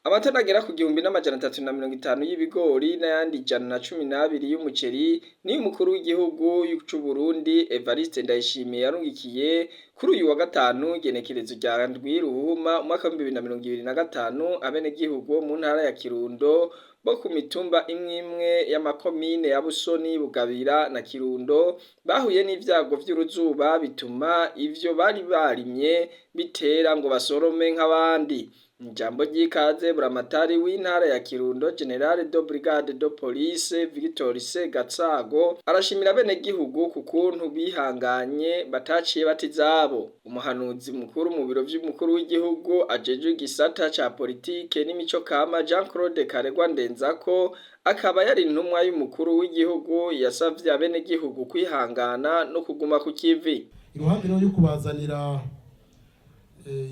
Amatoni agera ku 1350 y'ibigori n'ayandi 112 y'umuceri niyo umukuru w'igihugu c'Uburundi Evariste Ndayishimiye yarungikiye kuri uyu wa gatanu, igenekerezo rya 7 Ruhuhuma umwaka w'2025, abenegihugu bo mu ntara ya Kirundo bo ku mitumba imwe imwe y'amakomine ya Busoni, Bugabira na Kirundo bahuye n'ivyago vy'uruzuba, bituma ivyo bari barimye bitera ngo basorome nk'abandi. Ijambo ry'ikaze, buramatari w'intara ya Kirundo, Général de Brigade de Police Victor Segatsago, arashimira abenegihugu ku kuntu bihanganye bataciye bata izabo. Umuhanuzi mukuru mu biro vy'umukuru w'igihugu ajejwe igisata ca politike n'imico kama, Jean Claude Karegwa Ndenzako, akaba yari intumwa y'umukuru w'igihugu, yasavye abenegihugu kwihangana no kuguma ku kivi. Iruhande rero yo kubazanira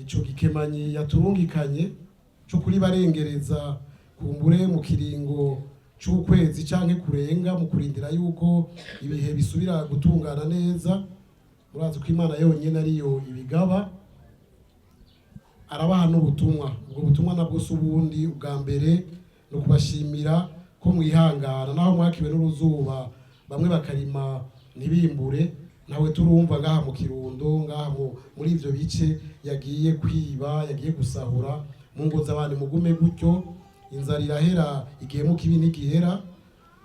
ico gikemanyi yaturungikanye cyo kuribarengereza kumbure mu kiringo c'ukwezi canke kurenga, mu kurindira yuko ibihe bisubira gutungana neza, murazi ko Imana yonyene ariyo ibigaba, arabaha n'ubutumwa. Ubwo butumwa nabwo si ubundi, ubwa mbere ni ukubashimira ko mwihangana naho mwakiwe n'uruzuba, bamwe bakarima ntibimbure. Ntawe turumva ngaha mu Kirundo, ngaha muri ivyo bice, yagiye kwiba, yagiye gusahura mu ngo z'abandi. Mugume gutyo, inzara irahera, igihe mu kibi ntigihera.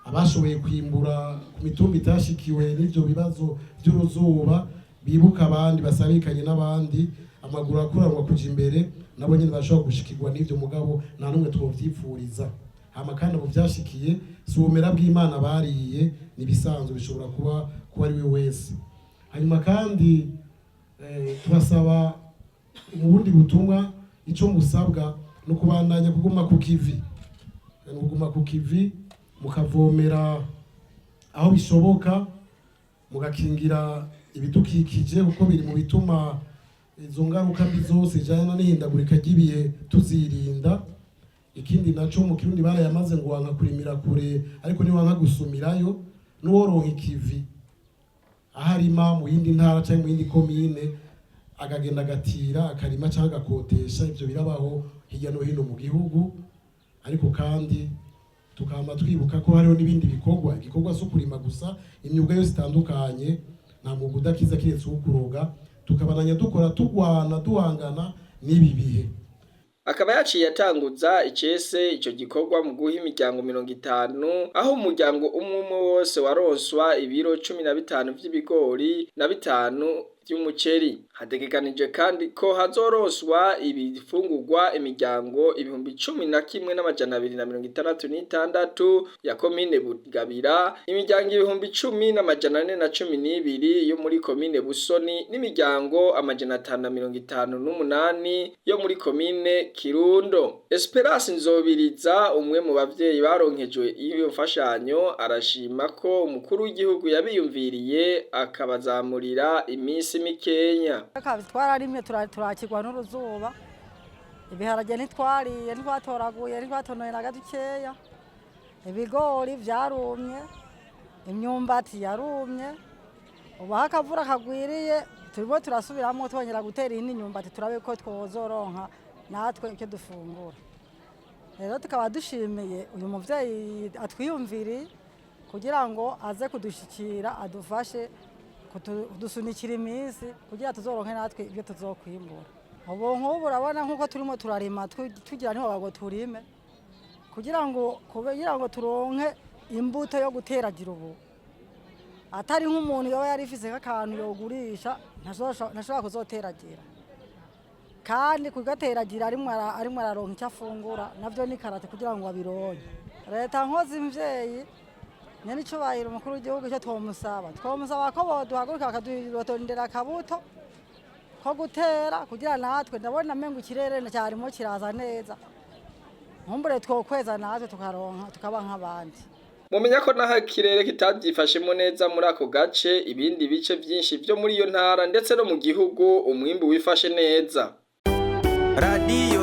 Abashoboye kwimbura ku mitumba itashikiwe n'ivyo bibazo vy'uruzuba bibuka abandi, basabikanye n'abandi, amaguru akuranwa kuja imbere, nabo nyene bashobora gushikirwa n'ivyo, mugabo nta n'umwe twovyipfuriza. Hama kandi abo vyashikiye si ubumera bw'Imana bariye, nibisanzwe, bishobora kuba kuba ari we wese. Hanyuma kandi tubasaba mu bundi butumwa, ico musabwa no kubandanya kuguma ku kivi, ni kuguma ku kivi, mukavomera aho bishoboka, mugakingira ibidukikije, kuko biri mu bituma izo ngaruka mbi zose zijyana n'ihindagurika ry'ibihe tuzirinda. Ikindi naco, mu Kirundi barayamaze ngo wanka kurimira kure ariko ntiwanka gusumirayo. N'uworonka ikivi aho arima mu yindi ntara cyangwa mu yindi komine, akagenda agatira akarima cyangwa agakotesha, ivyo birabaho hirya no hino mu gihugu. Ariko kandi tukama twibuka ko hariho n'ibindi bikorwa. Igikorwa si ukurima gusa, imyuga yose itandukanye, nta mwuga udakiza kiretse uwo kuroga. Tukabananya dukora, tugwana, duhangana n'ibi bihe. Akaba yaciye atanguza icese ico gikorwa mu guha imiryango 50, aho umuryango umwe umwe wose waronswa ibiro 15 vy'ibigori na 5 vy'umuceri. Hategekanijwe kandi ko hazoronswa ibifungurwa imiryango 11,266 ya komine Bugabira, imiryango 10,412 yo muri komine Busoni n'imiryango 558 yo muri komine Kirundo. Esperance Nzobiriza, umwe mu bavyeyi baronkejwe iyo mfashanyo, arashima ko umukuru w'igihugu yabiyumviriye akabazamurira iminsi mikenya. Twararimye, turakirwa n'uruzuba. Ibiharage ntitwariye, ntitwatoraguye, ntitwatonoye na gadukeya. Ibigori vyarumye, imyumbati yarumye. Ubu aho akavura kagwiriye, turimo turasubiramwo, twongera gutera iyindi myumbati, turabe ko twozoronka natwe icyo dufungura. Rero tukaba dushimiye uyu muvyeyi atwiyumviriye kugira ngo aze kudushikira, adufashe kudusunikira iminsi kugira tuzoronke natwe ibyo tuzokwimbura. Ubu nk'ubu urabona nk'uko turimo turarima, tugira ntiwabago turime kugira ngo turonke imbuto yo guteragira. Ubu atari nk'umuntu yoba yarifise nk'akantu yogurisha, ntashobora kuzoteragira, kandi kugateragira arimwo araronka icyo afungura, navyo ni karate kugira ngo abironke. Leta nkozi mvyeyi, nyene icubahiro umukuru w'igihugu, icyo twomusaba ko boduhaguruka bakadutondera akabuto ko gutera, kugira natwe ndabona amengo ikirere cyarimo kiraza neza, nkumbure twokweza natwe tukaronka, tukaba nk'abandi. Mumenya ko naho ikirere kitavyifashemwo neza muri ako gace, ibindi bice vyinshi vyo muri iyo ntara ndetse no mu gihugu umwimbu wifashe neza. Radiyo.